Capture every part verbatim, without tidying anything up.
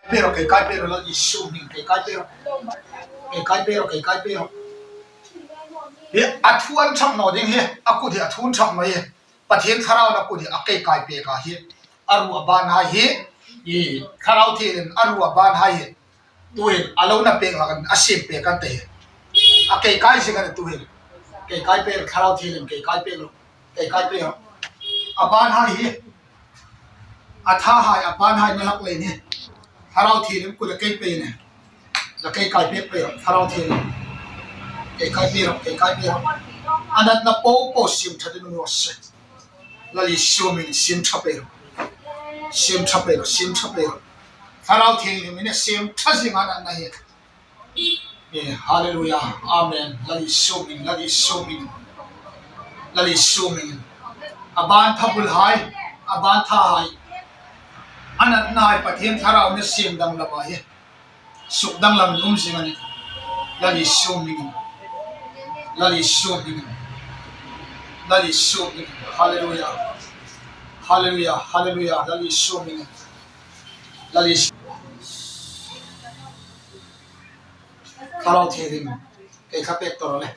Kai pei rawh, kai kai pei rawh, Lal Isu hmingin kai kai pei rawh. Kai kai pei rawh, kai kai pei rawh. Hi a thu an ṭhang naw ding hi, a kut hi a thu an ṭhang naw hi. Pathien Thlarauin a kut hi a kai kai pek a hi. A ru a ban hai hi. I Thlarau Thienghlimin a ru a ban hai hi. Tuhin a lo na pek hlak an, a siem pek an tih hi. A kai kai zing an tuhin. Kai kai pei rawh, Thlarau Thienghlimin kai kai pei rawh. Kai kai pei rawh. A ban hai hi. A tha hai, a ban hai na hlak lei ni. Thlarau Thienghlimin kut a kai pei ni. La kai kai pek pei rawh, Thlarau Thienghlimin. Kai kai pei rawh, kai kai pei rawh. A natna po po siem ṭha ding a ni raw se. Lal Isu hmingin siem ṭha pei rawh. Siem ṭha pei rawh, siem ṭha pei rawh. Thlarau Thienghlimin siem ṭha zing a natna hi. Eh, hallelujah. Amen. Lal Isu hmingin, Lal Isu hmingin. Lal Isu hmingin. A ban tha bul hai, a ban tha hai. A natna hai Pathien Thlarauin siem danglam a hi. Suk danglamin um zing a nih. Lal Isu hmingin. Lal Isu hmingin. Lal Isu hmingin. Hallelujah. Hallelujah. Hallelujah. Lal Isu hmingin. Lal Isu. Thlarau Thienghlimin. Kai kha pek tawp le.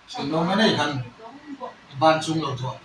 Sin no ma nei khan ban chung lo thaw.